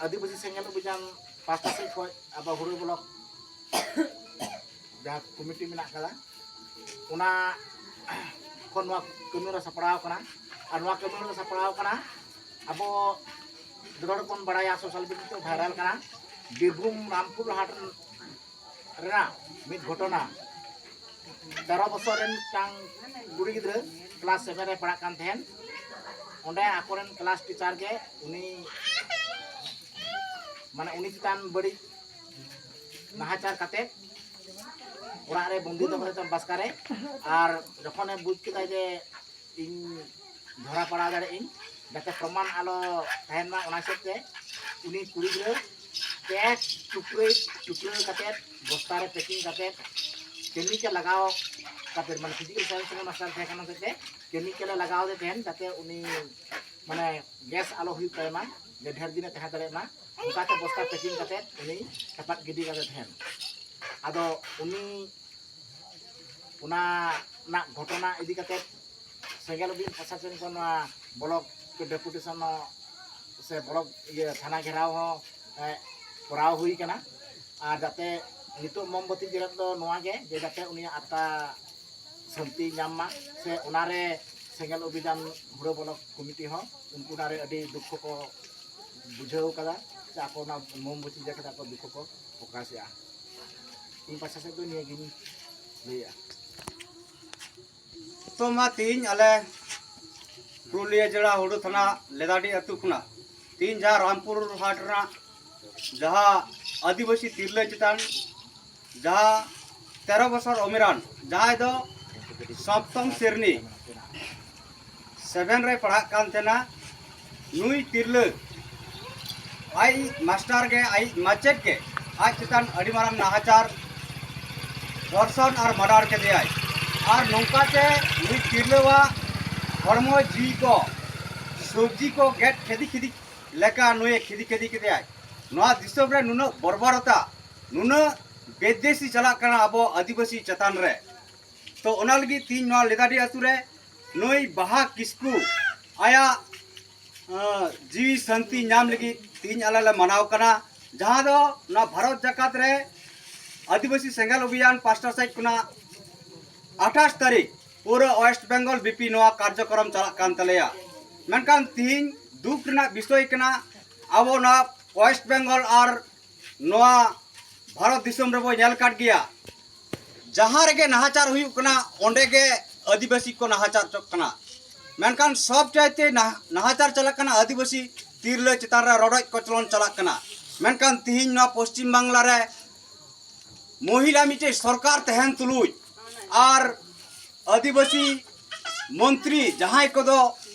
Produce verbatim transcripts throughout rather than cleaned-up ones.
ᱟᱹᱫᱤᱵᱟᱹᱥᱤ ᱥᱮᱸᱜᱮᱞ ᱚᱵᱷᱤᱡᱟᱱ ᱯᱟᱥᱴᱟ ᱥᱮᱫ ᱠᱷᱚᱱ ᱟᱵᱚ ᱦᱩᱲᱩ ᱵᱞᱚᱠ ᱡᱟᱦᱟᱸ ᱠᱚᱢᱤᱴᱤ ᱢᱮᱱᱟᱜ ᱠᱟᱫᱟ, ᱚᱱᱟ ᱠᱷᱚᱱ ᱱᱚᱣᱟ ᱠᱟᱹᱢᱤ ᱨᱮ ᱥᱟᱯᱲᱟᱣ ᱠᱟᱱᱟ᱾ ᱟᱨ ᱱᱚᱣᱟ ᱠᱟᱹᱢᱤ ᱨᱮ ᱥᱟᱯᱲᱟᱣ ᱠᱟᱱᱟ, ᱟᱵᱚ ᱡᱚᱛᱚ ᱦᱚᱲ ᱵᱚᱱ ᱵᱟᱲᱟᱭᱟ, ᱥᱳᱥᱟᱞ ᱢᱤᱰᱤᱭᱟ ᱛᱮ ᱵᱷᱟᱭᱨᱟᱞ ᱠᱟᱱᱟ, ᱵᱤᱨᱵᱷᱩᱢ ᱨᱟᱢᱯᱩᱨ ᱦᱟᱴ ᱨᱮᱱᱟᱜ ᱢᱤᱫ ᱜᱷᱚᱴᱚᱱᱟ᱾ ᱛᱮᱨᱚ ᱵᱚᱪᱷᱚᱨ ᱨᱮᱱ ᱢᱤᱫᱴᱟᱝ ᱠᱩᱲᱤ ᱜᱤᱫᱽᱨᱟᱹ ᱠᱞᱟᱥ ᱥᱮᱵᱷᱮᱱ ᱨᱮ ᱯᱟᱲᱦᱟᱜ ᱠᱟᱱ ᱛᱟᱦᱮᱸᱱ, ᱚᱸᱰᱮ ᱟᱠᱚᱨᱮᱱ ᱠᱞᱟᱥ ᱴᱤᱪᱟᱨ ᱜᱮ ᱩᱱᱤ ᱢᱟᱱᱮ ᱩᱱᱤ ᱪᱮᱛᱟᱱ ᱵᱟᱹᱲᱤᱡ ᱱᱟᱦᱟᱪᱟᱨ ᱠᱟᱛᱮ ᱚᱲᱟᱜ ᱨᱮ ᱵᱚᱱᱫᱤ ᱫᱚᱦᱚ ᱠᱟᱛᱮ ᱵᱟᱥᱠᱟ ᱨᱮ᱾ ᱟᱨ ᱡᱚᱠᱷᱚᱱᱮ ᱵᱩᱡᱽ ᱠᱮᱫᱟ ᱡᱮ ᱤᱧ ᱫᱷᱚᱨᱟ ᱯᱟᱲᱟᱣ ᱫᱟᱲᱮᱭᱟᱜ ᱤᱧ, ᱡᱟᱛᱮ ᱯᱨᱚᱢᱟᱱ ᱟᱞᱚ ᱛᱟᱦᱮᱱ ᱢᱟ, ᱚᱱᱟ ᱦᱤᱥᱟᱹᱵ ᱛᱮ ᱩᱱᱤ ᱠᱩᱲᱤ ᱜᱤᱫᱽᱨᱟᱹ ᱯᱮ ᱴᱩᱠᱨᱟᱹ ᱴᱩᱠᱨᱟᱹ ᱠᱟᱛᱮ ᱵᱚᱥᱛᱟ ᱨᱮ ᱯᱮᱠᱤᱝ ᱠᱟᱛᱮ ᱠᱮᱢᱤᱠᱮᱞ ᱞᱟᱜᱟᱣ ᱠᱟᱛᱮ, ᱢᱟᱱᱮ ᱯᱷᱤᱡᱤᱠᱮᱞ ᱥᱟᱭᱮᱱᱥ ᱨᱮᱱ ᱢᱟᱥᱴᱟᱨ ᱛᱟᱦᱮᱸ ᱠᱟᱱᱟ ᱦᱚᱛᱮᱡ ᱛᱮ ᱠᱮᱢᱤᱠᱮᱞ ᱮ ᱞᱟᱜᱟᱣ ᱟᱫᱮ ᱛᱟᱦᱮᱱ, ᱡᱟᱛᱮ ᱩᱱᱤ ᱢᱟᱱᱮ ᱜᱮᱥ ᱟᱞᱚ ᱦᱩᱭᱩᱜ ᱛᱟᱭ ᱢᱟ, ᱡᱮ ᱰᱷᱮᱨ ᱫᱤᱱᱮ ᱛᱟᱦᱮᱸ ᱫᱟᱲᱮᱭᱟᱜ ᱢᱟ, ᱚᱱᱠᱟᱛᱮ ᱵᱚᱥᱛᱟ ᱯᱮᱠᱤᱝ ᱠᱟᱛᱮ ᱩᱱᱤ ᱪᱟᱯᱟᱫ ᱜᱤᱰᱤ ᱠᱟᱫᱮ ᱛᱟᱦᱮᱱ᱾ ᱟᱫᱚ ᱩᱱᱤ ᱚᱱᱟ ᱨᱮᱱᱟᱜ ᱜᱷᱚᱴᱚᱱᱟ ᱤᱫᱤ ᱠᱟᱛᱮ ᱥᱮᱸᱜᱮᱞ ᱚᱵᱷᱤᱡᱟᱱ ᱯᱨᱚᱥᱟᱥᱚᱱ ᱠᱷᱚᱱ ᱱᱚᱣᱟ ᱵᱞᱚᱠ ᱰᱮᱯᱩᱴᱮᱥᱚᱱ ᱦᱚᱸ ᱥᱮ ᱵᱞᱚᱠ ᱤᱭᱟᱹ ᱛᱷᱟᱱᱟ ᱜᱷᱮᱨᱟᱣ ᱦᱚᱸ, ᱮ, ᱠᱚᱨᱟᱣ ᱦᱩᱭ ᱠᱟᱱᱟ᱾ ᱟᱨ ᱡᱟᱛᱮ ᱱᱤᱛᱚᱜ ᱢᱳᱢᱵᱟᱛᱤ ᱡᱮᱨᱮᱫ ᱫᱚ ᱱᱚᱣᱟ ᱜᱮ ᱡᱮ ᱡᱟᱛᱮ ᱩᱱᱤᱭᱟᱜ ᱟᱛᱢᱟ ᱥᱟᱹᱱᱛᱤ ᱧᱟᱢ ᱢᱟ, ᱥᱮ ᱚᱱᱟᱨᱮ ᱥᱮᱸᱜᱮᱞ ᱚᱵᱷᱤᱡᱟᱱ ᱦᱩᱲᱟᱹ ᱵᱞᱚᱠ ᱠᱚᱢᱤᱴᱤ ᱦᱚᱸ ᱩᱱᱠᱩ ᱚᱱᱟᱨᱮ ᱟᱹᱰᱤ ᱫᱩᱠᱠᱷᱚ ᱠᱚ ᱵᱩᱡᱷᱟᱹᱣ ᱠᱟᱫᱟ, ᱥᱮ ᱟᱠᱚ ᱚᱱᱟ ᱢᱳᱢᱵᱟᱛᱤ ᱡᱮᱨᱮᱫ ᱠᱟᱛᱮ ᱟᱠᱚ ᱫᱩᱠᱠᱷᱚ ᱠᱚ ᱯᱨᱚᱠᱟᱥᱮᱜᱼᱟ᱾ ᱤᱧ ᱯᱟᱥᱴᱟ ᱥᱮᱫ ᱫᱚ ᱱᱤᱭᱟᱹ ᱜᱤᱧ ᱞᱟᱹᱭᱮᱜᱼᱟ᱾ ᱛᱚ ᱢᱟ ᱛᱮᱦᱮᱧ ᱟᱞᱮ ᱯᱩᱨᱩᱞᱤᱭᱟᱹ ᱡᱮᱞᱟ ᱦᱩᱲᱩ ᱛᱷᱟᱱᱟ ᱞᱮᱫᱟᱰᱤ ᱟᱹᱛᱩ ᱠᱷᱚᱱᱟᱜ ᱛᱮᱦᱮᱧ ᱡᱟᱦᱟᱸ ᱨᱟᱢᱯᱩᱨ ᱦᱟᱴ ᱨᱮᱱᱟᱜ ᱡᱟᱦᱟᱸ ᱟᱹᱫᱤᱵᱟᱹᱥᱤ ᱛᱤᱨᱞᱟᱹ ᱪᱮᱛᱟᱱ ᱡᱟᱦᱟᱸ ᱛᱮᱨᱚ ᱵᱚᱪᱷᱚᱨ ᱩᱢᱮᱨᱟᱱ ᱡᱟᱦᱟᱸᱭ ᱫᱚ ᱥᱚᱯᱛᱚᱢ ᱥᱨᱮᱱᱤ ᱥᱮᱵᱷᱮᱱ ᱨᱮᱭ ᱯᱟᱲᱦᱟᱜ ᱠᱟᱱ ᱛᱟᱦᱮᱱᱟ, ᱱᱩᱭ ᱛᱤᱨᱞᱟᱹ ᱟᱡ ᱢᱟᱥᱴᱟᱨ ᱜᱮ, ᱟᱡ ᱢᱟᱪᱮᱫ ᱜᱮ ᱟᱡ ᱪᱮᱛᱟᱱ ᱟᱹᱰᱤ ᱢᱟᱨᱟᱝ ᱱᱟᱦᱟᱪᱟᱨ, ᱫᱷᱚᱨᱥᱚᱱ ᱟᱨ ᱢᱟᱰᱟᱨ ᱠᱮᱫᱮᱭᱟᱭ᱾ ᱟᱨ ᱱᱚᱝᱠᱟᱛᱮ ᱱᱩᱭ ᱛᱤᱨᱞᱟᱹᱣᱟᱜ ᱦᱚᱲᱢᱚ ᱡᱤᱣᱤ ᱠᱚ ᱥᱚᱵᱽᱡᱤ ᱠᱚ ᱜᱮᱫ ᱠᱷᱮᱫᱤ ᱠᱷᱮᱫᱤ ᱞᱮᱠᱟ ᱱᱩᱭᱮ ᱠᱷᱮᱫᱤ ᱠᱷᱮᱫᱤ ᱠᱮᱫᱮᱭᱟᱭ᱾ ᱱᱚᱣᱟ ᱫᱤᱥᱚᱢ ᱨᱮ ᱱᱩᱱᱟᱹᱜ ᱵᱚᱨᱵᱟᱨᱚᱛᱟ, ᱱᱩᱱᱟᱹᱜ ᱵᱮᱫᱮᱥᱤ ᱪᱟᱞᱟᱜ ᱠᱟᱱᱟ ᱟᱵᱚ ᱟᱹᱫᱤᱵᱟᱹᱥᱤ ᱪᱮᱛᱟᱱ ᱨᱮ᱾ ᱛᱚ ᱚᱱᱟ ᱞᱟᱹᱜᱤᱫ ᱛᱤᱦᱤᱧ ᱱᱚᱣᱟ ᱞᱮᱫᱟᱰᱤ ᱟᱹᱛᱩ ᱨᱮ ᱱᱩᱭ ᱵᱟᱦᱟ ᱠᱤᱥᱠᱩ ᱟᱭᱟᱜ ᱟᱸ, ᱡᱤᱣᱤ ᱥᱟᱱᱛᱤ ᱧᱟᱢ ᱞᱟᱹᱜᱤᱫ ᱛᱮᱦᱮᱧ ᱟᱞᱮ ᱞᱮ ᱢᱟᱱᱟᱣ ᱠᱟᱱᱟ, ᱡᱟᱦᱟᱸ ᱫᱚ ᱱᱚᱣᱟ ᱵᱷᱟᱨᱚᱛ ᱡᱟᱠᱟᱛ ᱨᱮ ᱟᱹᱫᱤᱵᱟᱹᱥᱤ ᱥᱮᱸᱜᱮᱞ ᱚᱵᱷᱤᱭᱟᱱ ᱯᱟᱥᱴᱟ ᱥᱮᱫ ᱠᱷᱚᱱᱟᱜ ᱟᱴᱷᱟᱥ ᱛᱟᱹᱨᱤᱠᱷ ᱯᱩᱨᱟᱹ ᱳᱭᱮᱥᱴ ᱵᱮᱝᱜᱚᱞ ᱵᱤᱯᱤ ᱱᱚᱣᱟ ᱠᱟᱨᱡᱚᱠᱨᱚᱢ ᱪᱟᱞᱟᱜ ᱠᱟᱱ ᱛᱟᱞᱮᱭᱟ᱾ ᱢᱮᱱᱠᱷᱟᱱ ᱛᱮᱦᱮᱧ ᱫᱩᱠ ᱨᱮᱱᱟᱜ ᱵᱤᱥᱚᱭ ᱠᱟᱱᱟ, ᱟᱵᱚ ᱱᱚᱣᱟ ᱳᱭᱮᱥᱴ ᱵᱮᱝᱜᱚᱞ ᱟᱨ ᱱᱚᱣᱟ ᱵᱷᱟᱨᱚᱛ ᱫᱤᱥᱚᱢ ᱨᱮᱵᱚ ᱧᱮᱞ ᱟᱠᱟᱫ ᱜᱮᱭᱟ, ᱡᱟᱦᱟᱸ ᱨᱮᱜᱮ ᱱᱟᱦᱟᱪᱟᱨ ᱦᱩᱭᱩᱜ ᱠᱟᱱᱟ, ᱚᱸᱰᱮ ᱜᱮ ᱟᱹᱫᱤᱵᱟᱹᱥᱤ ᱠᱚ ᱱᱟᱦᱟᱪᱟᱨ ᱪᱚᱜ ᱠᱟᱱᱟ᱾ ᱢᱮᱱᱠᱷᱟᱱ ᱥᱚᱵ ᱪᱟᱭᱛᱮ ᱱᱟᱦ-, ᱱᱟᱦᱟᱪᱟᱨ ᱪᱟᱞᱟᱜ ᱠᱟᱱᱟ ᱟᱹᱫᱤᱵᱟᱹᱥᱤ ᱛᱤᱨᱞᱟᱹ ᱪᱮᱛᱟᱱ ᱨᱮ ᱨᱚᱰᱚᱡ ᱠᱚᱪᱞᱚᱱ ᱪᱟᱞᱟᱜ ᱠᱟᱱᱟ᱾ ᱢᱮᱱᱠᱷᱟᱱ ᱛᱤᱦᱤᱧ ᱱᱚᱣᱟ ᱯᱚᱥᱪᱤᱢ ᱵᱟᱝᱞᱟ ᱨᱮ ᱢᱚᱦᱤᱞᱟ ᱢᱤᱫᱴᱮᱡ ᱥᱚᱨᱠᱟᱨ ᱛᱟᱦᱮᱱ ᱛᱩᱞᱩᱡ ᱟᱨ ᱟᱹᱫᱤᱵᱟᱹᱥᱤ ᱢᱚᱱᱛᱨᱤ ᱡᱟᱦᱟᱸᱭ ᱠᱚᱫᱚ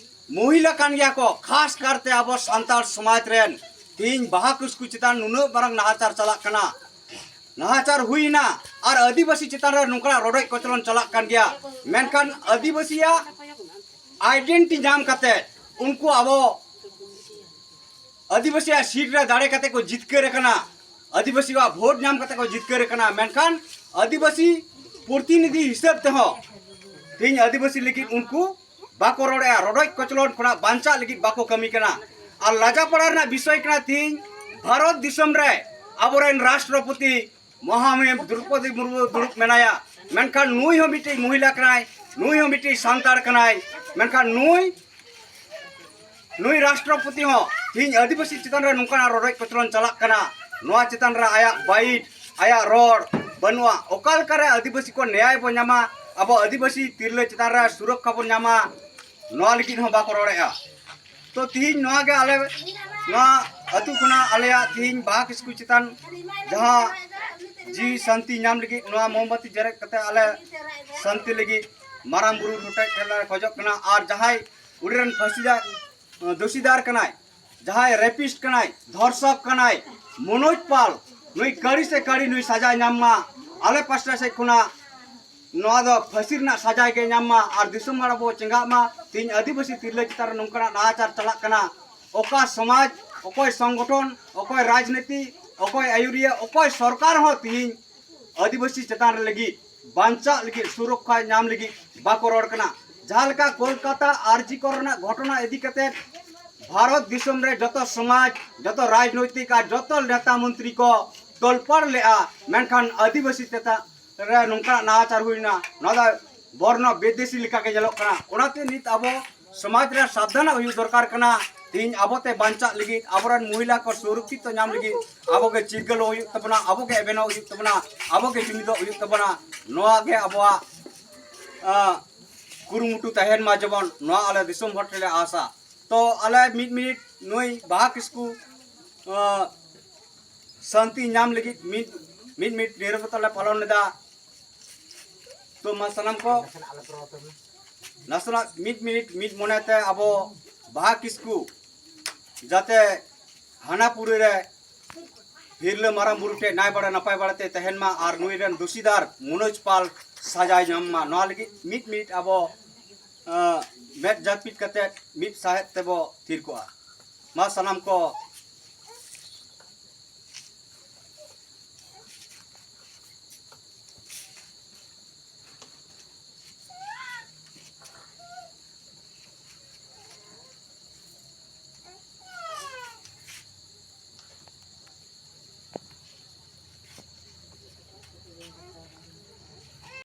ᱢᱚᱦᱤᱞᱟ ᱠᱟᱱ ᱜᱮᱭᱟ ᱠᱚ, ᱠᱷᱟᱥ ᱠᱟᱨᱛᱮ ᱟᱵᱚ ᱥᱟᱱᱛᱟᱲ ᱥᱚᱢᱟᱡᱽ ᱨᱮᱱ ᱛᱤᱦᱤᱧ ᱵᱟᱦᱟ ᱠᱤᱥᱠᱩ ᱪᱮᱛᱟᱱ ᱱᱩᱱᱟᱹᱜ ᱢᱟᱨᱟᱝ ᱱᱟᱦᱟᱪᱟᱨ ᱪᱟᱞᱟᱜ ᱠᱟᱱᱟ, ᱱᱟᱦᱟᱪᱟᱨ ᱦᱩᱭᱱᱟ ᱟᱨ ᱟᱹᱫᱤᱵᱟᱹᱥᱤ ᱪᱮᱛᱟᱱ ᱨᱮ ᱱᱚᱝᱠᱟᱱᱟᱜ ᱨᱚᱰᱚᱡ ᱠᱚᱪᱞᱚᱱ ᱪᱟᱞᱟᱜ ᱠᱟᱱ ᱜᱮᱭᱟ᱾ ᱢᱮᱱᱠᱷᱟᱱ ᱟᱹᱫᱤᱵᱟᱹᱥᱤᱭᱟᱜ ᱟᱭᱰᱮᱱᱴᱤ ᱧᱟᱢ ᱠᱟᱛᱮ ᱩᱱᱠᱩ ᱟᱵᱚ ᱟᱹᱫᱤᱵᱟᱹᱥᱤᱭᱟᱜ ᱥᱤᱴ ᱨᱮ ᱫᱟᱲᱮ ᱠᱟᱛᱮ ᱠᱚ ᱡᱤᱛᱠᱟᱹᱨ ᱟᱠᱟᱱᱟ, ᱟᱹᱫᱤᱵᱟᱹᱥᱤᱭᱟᱜ ᱵᱷᱳᱴ ᱧᱟᱢ ᱠᱟᱛᱮ ᱠᱚ ᱡᱤᱛᱠᱟᱹᱨ ᱟᱠᱟᱱᱟ᱾ ᱢᱮᱱᱠᱷᱟᱱ ᱟᱹᱫᱤᱵᱟᱹᱥᱤ ᱯᱨᱚᱛᱤᱱᱤᱫᱷᱤ ᱦᱤᱥᱟᱹᱵ ᱛᱮᱦᱚᱸ ᱛᱮᱦᱮᱧ ᱟᱹᱫᱤᱵᱟᱹᱥᱤ ᱞᱟᱹᱜᱤᱫ ᱩᱱᱠᱩ ᱵᱟᱠᱚ ᱨᱚᱲᱮᱜᱼᱟ, ᱨᱚᱰᱚᱡ ᱠᱚᱪᱞᱚᱱ ᱠᱷᱚᱱᱟᱜ ᱵᱟᱧᱪᱟᱜ ᱞᱟᱹᱜᱤᱫ ᱵᱟᱠᱚ ᱠᱟᱹᱢᱤ ᱠᱟᱱᱟ᱾ ᱟᱨ ᱞᱟᱡᱟᱯᱟᱲᱟ ᱨᱮᱱᱟᱜ ᱵᱤᱥᱚᱭ ᱠᱟᱱᱟ, ᱛᱮᱦᱮᱧ ᱵᱷᱟᱨᱚᱛ ᱫᱤᱥᱚᱢ ᱨᱮ ᱟᱵᱚᱨᱮᱱ ᱨᱟᱥᱴᱨᱚᱯᱚᱛᱤ ᱢᱚᱦᱟᱢᱚᱦᱤᱢ ᱫᱨᱚᱯᱚᱫᱤ ᱢᱩᱨᱢᱩ ᱫᱩᱲᱩᱵ ᱢᱮᱱᱟᱭᱟ, ᱢᱮᱱᱠᱷᱟᱱ ᱱᱩᱭ ᱦᱚᱸ ᱢᱤᱫᱴᱤᱡ ᱢᱚᱦᱤᱞᱟ ᱠᱟᱱᱟᱭ, ᱱᱩᱭ ᱦᱚᱸ ᱢᱤᱫᱴᱤᱡ ᱥᱟᱱᱛᱟᱲ ᱠᱟᱱᱟᱭ, ᱢᱮᱱᱠᱷᱟᱱ ᱱᱩᱭ ᱱᱩᱭ ᱨᱟᱥᱴᱨᱚᱯᱚᱛᱤ ᱦᱚᱸ ᱛᱮᱦᱮᱧ ᱟᱹᱫᱤᱵᱟᱹᱥᱤ ᱪᱮᱛᱟᱱ ᱨᱮ ᱱᱚᱝᱠᱟᱱᱟᱜ ᱨᱚᱰᱚᱡ ᱠᱚᱪᱞᱚᱱ ᱪᱟᱞᱟᱜ ᱠᱟᱱᱟ, ᱱᱚᱣᱟ ᱪᱮᱛᱟᱱ ᱨᱮ ᱟᱭᱟᱜ ᱵᱟᱭᱤᱴ, ᱟᱭᱟᱜ ᱨᱚᱲ ᱵᱟᱹᱱᱩᱜᱼᱟ᱾ ᱚᱠᱟ ᱞᱮᱠᱟᱨᱮ ᱟᱹᱫᱤᱵᱟᱹᱥᱤ ᱠᱚ ᱱᱮᱭᱟᱭ ᱵᱚ ᱧᱟᱢᱟ, ᱟᱵᱚ ᱟᱹᱫᱤᱵᱟᱹᱥᱤ ᱛᱤᱨᱞᱟᱹ ᱪᱮᱛᱟᱱ ᱨᱮ ᱥᱩᱨᱚᱠᱠᱷᱟ ᱵᱚᱱ ᱧᱟᱢᱟ, ᱱᱚᱣᱟ ᱞᱟᱹᱜᱤᱫ ᱦᱚᱸ ᱵᱟᱠᱚ ᱨᱚᱲᱮᱫᱼᱟ᱾ ᱛᱚ ᱛᱮᱦᱮᱧ ᱱᱚᱣᱟ ᱜᱮ ᱟᱞᱮ ᱱᱚᱣᱟ ᱟᱹᱛᱩ ᱠᱷᱚᱱᱟᱜ ᱟᱞᱮᱭᱟᱜ ᱛᱮᱦᱮᱧ ᱵᱟᱦᱟ ᱠᱤᱥᱠᱩ ᱪᱮᱛᱟᱱ ᱡᱟᱦᱟᱸ ᱡᱤᱣᱤ ᱥᱟᱱᱛᱤ ᱧᱟᱢ ᱞᱟᱹᱜᱤᱫ ᱱᱚᱣᱟ ᱢᱳᱢᱵᱟᱛᱤ ᱡᱮᱨᱮᱫ ᱠᱟᱛᱮ ᱟᱞᱮ ᱥᱟᱱᱛᱤ ᱞᱟᱹᱜᱤᱫ ᱢᱟᱨᱟᱝ ᱵᱩᱨᱩ ᱴᱷᱮᱱ ᱞᱮ ᱠᱷᱚᱡᱚᱜ ᱠᱟᱱᱟ᱾ ᱟᱨ ᱡᱟᱦᱟᱸᱭ ᱩᱱᱤ ᱨᱮᱱ ᱯᱷᱟᱹᱥᱤ ᱫᱚᱥᱤᱫᱟᱨ ᱠᱟᱱᱟᱭ, ᱡᱟᱦᱟᱸᱭ ᱨᱮᱯᱤᱥᱴ ᱠᱟᱱᱟᱭ, ᱫᱷᱚᱨᱥᱚᱠ ᱠᱟᱱᱟᱭ ᱢᱚᱱᱳᱡᱽ ᱯᱟᱞ, ᱱᱩᱭ ᱠᱟᱹᱲᱤ ᱥᱮ ᱠᱟᱹᱲᱤ ᱱᱩᱭ ᱥᱟᱡᱟ ᱧᱟᱢ ᱢᱟ᱾ ᱟᱞᱮ ᱯᱟᱥᱴᱟ ᱥᱮᱫ ᱠᱷᱚᱱᱟᱜ ᱱᱚᱣᱟ ᱫᱚ ᱯᱷᱟᱹᱥᱤ ᱨᱮᱱᱟᱜ ᱥᱟᱡᱟ ᱜᱮ ᱧᱟᱢ ᱢᱟ ᱟᱨ ᱫᱤᱥᱚᱢ ᱦᱚᱲ ᱟᱵᱚ ᱪᱮᱸᱜᱷᱟᱜ ᱢᱟ᱾ ᱛᱮᱦᱮᱧ ᱟᱹᱫᱤᱵᱟᱹᱥᱤ ᱛᱤᱨᱞᱟᱹ ᱪᱮᱛᱟᱱ ᱨᱮ ᱱᱚᱝᱠᱟᱱᱟᱜ ᱱᱟᱦᱟᱪᱟᱨ ᱪᱟᱞᱟᱜ ᱠᱟᱱᱟ᱾ ᱚᱠᱟ ᱥᱚᱢᱟᱡᱽ, ᱚᱠᱚᱭ ᱥᱚᱝᱜᱚᱴᱷᱚᱱ, ᱚᱠᱚᱭ ᱨᱟᱡᱽᱱᱤᱛᱤ, ᱚᱠᱚᱭ ᱟᱹᱭᱩᱨᱤᱭᱟᱹ, ᱚᱠᱚᱭ ᱥᱚᱨᱠᱟᱨ ᱦᱚᱸ ᱛᱮᱦᱮᱧ ᱟᱹᱫᱤᱵᱟᱹᱥᱤ ᱪᱮᱛᱟᱱ ᱨᱮ ᱞᱟᱹᱜᱤᱫ, ᱵᱟᱧᱪᱟᱜ ᱞᱟᱹᱜᱤᱫ, ᱥᱩᱨᱚᱠᱠᱷᱟ ᱧᱟᱢ ᱞᱟᱹᱜᱤᱫ ᱵᱟᱠᱚ ᱨᱚᱲ ᱠᱟᱱᱟ᱾ ᱡᱟᱦᱟᱸ ᱞᱮᱠᱟ ᱠᱳᱞᱠᱟᱛᱟ ᱟᱨ ᱡᱤ ᱠᱚᱨ ᱨᱮᱱᱟᱜ ᱜᱷᱚᱴᱚᱱᱟ ᱤᱫᱤ ᱠᱟᱛᱮ ᱵᱷᱟᱨᱚᱛ ᱫᱤᱥᱚᱢ ᱨᱮ ᱡᱚᱛᱚ ᱥᱚᱢᱟᱡᱽ, ᱡᱚᱛᱚ ᱨᱟᱡᱽᱱᱳᱭᱛᱤᱠ ᱟᱨ ᱡᱚᱛᱚ ᱱᱮᱛᱟ ᱢᱚᱱᱛᱨᱤ ᱠᱚ ᱛᱚᱞᱯᱟᱲ ᱞᱮᱫᱼᱟ, ᱢᱮᱱᱠᱷᱟᱱ ᱟᱹᱫᱤᱵᱟᱹᱥᱤ ᱪᱮᱛᱟᱱ ᱨᱮ ᱱᱚᱝᱠᱟᱱᱟᱜ ᱱᱟᱦᱟᱪᱟᱨ ᱦᱩᱭᱱᱟ᱾ ᱱᱚᱣᱟ ᱫᱚ ᱵᱚᱨᱱᱚ ᱵᱤᱫᱮᱥᱤ ᱞᱮᱠᱟᱜᱮ ᱧᱮᱞᱚᱜ ᱠᱟᱱᱟ᱾ ᱚᱱᱟᱛᱮ ᱱᱤᱛ ᱟᱵᱚ ᱥᱚᱢᱟᱡᱽ ᱨᱮ ᱥᱟᱵᱫᱷᱟᱱᱚᱜ ᱦᱩᱭᱩᱜ ᱫᱚᱨᱠᱟᱨ ᱠᱟᱱᱟ᱾ ᱛᱮᱦᱮᱧ ᱟᱵᱚᱛᱮ ᱵᱟᱧᱪᱟᱜ ᱞᱟᱹᱜᱤᱫ, ᱟᱵᱚᱨᱮᱱ ᱢᱚᱦᱤᱞᱟ ᱠᱚ ᱥᱩᱨᱚᱠᱠᱷᱤᱛ ᱧᱟᱢ ᱞᱟᱹᱜᱤᱫ ᱟᱵᱚᱜᱮ ᱪᱤᱨᱜᱟᱹᱞᱚᱜ ᱦᱩᱭᱩᱜ ᱛᱟᱵᱚᱱᱟ, ᱟᱵᱚᱜᱮ ᱮᱵᱷᱮᱱᱚᱜ ᱦᱩᱭᱩᱜ ᱛᱟᱵᱚᱱᱟ, ᱟᱵᱚᱜᱮ ᱡᱩᱢᱤᱫᱚᱜ ᱦᱩᱭᱩᱜ ᱛᱟᱵᱚᱱᱟ᱾ ᱱᱚᱣᱟ ᱜᱮ ᱟᱵᱚᱣᱟᱜ, ᱟᱸ, ᱠᱩᱨᱩᱢᱩᱴᱩ ᱛᱟᱦᱮᱱ ᱢᱟ, ᱡᱮᱢᱚᱱ ᱱᱚᱣᱟ ᱟᱞᱮ ᱫᱤᱥᱚᱢ ᱦᱚᱲ ᱴᱷᱮᱱ ᱞᱮ ᱟᱥᱟ᱾ ᱛᱚ ᱟᱞᱮ ᱢᱤᱫ ᱢᱤᱱᱤᱴ ᱱᱩᱭ ᱵᱟᱦᱟ ᱠᱤᱥᱠᱩ, ᱟᱸ, ᱥᱟᱱᱛᱤ ᱧᱟᱢ ᱞᱟᱹᱜᱤᱫ ᱢᱤᱫ, ᱢᱤᱫ ᱢᱤᱱᱤᱴ ᱱᱤᱨᱚᱵᱚᱛᱟ ᱞᱮ ᱯᱟᱞᱚᱱ ᱞᱮᱫᱟ᱾ ᱛᱚ ᱢᱟ ᱥᱟᱱᱟᱢ ᱠᱚ ᱱᱟᱥᱮᱱᱟᱜ ᱢᱤᱫ ᱢᱤᱱᱤᱴ ᱢᱤᱫ ᱢᱚᱱᱮᱛᱮ ᱟᱵᱚ ᱵᱟᱦᱟ ᱠᱤᱥᱠᱩ ᱡᱟᱛᱮ ᱦᱟᱱᱟ ᱯᱩᱨᱤ ᱨᱮ ᱦᱤᱨᱞᱟᱹ ᱢᱟᱨᱟᱝ ᱵᱩᱨᱩ ᱴᱷᱮᱱ ᱱᱟᱭ ᱵᱟᱲᱟ ᱱᱟᱯᱟᱭ ᱵᱟᱲᱟᱛᱮ ᱛᱟᱦᱮᱱ ᱢᱟ ᱟᱨ ᱱᱩᱭ ᱨᱮᱱ ᱫᱩᱥᱤᱫᱟᱨ ᱢᱚᱱᱳᱡᱽ ᱯᱟᱞ ᱥᱟᱡᱟᱭ ᱧᱟᱢ ᱢᱟ᱾ ᱱᱚᱣᱟ ᱞᱟᱹᱜᱤᱫ ᱢᱤᱫ ᱢᱤᱱᱤᱴ ᱟᱵᱚ, ᱟᱸ, ᱢᱮᱫ ᱡᱟᱹᱯᱤᱫ ᱠᱟᱛᱮ ᱢᱤᱫ ᱥᱟᱦᱮᱫ ᱛᱮᱵᱚ ᱛᱷᱤᱨ ᱠᱚᱜᱼᱟ᱾ ᱢᱟ ᱥᱟᱱᱟᱢ ᱠᱚ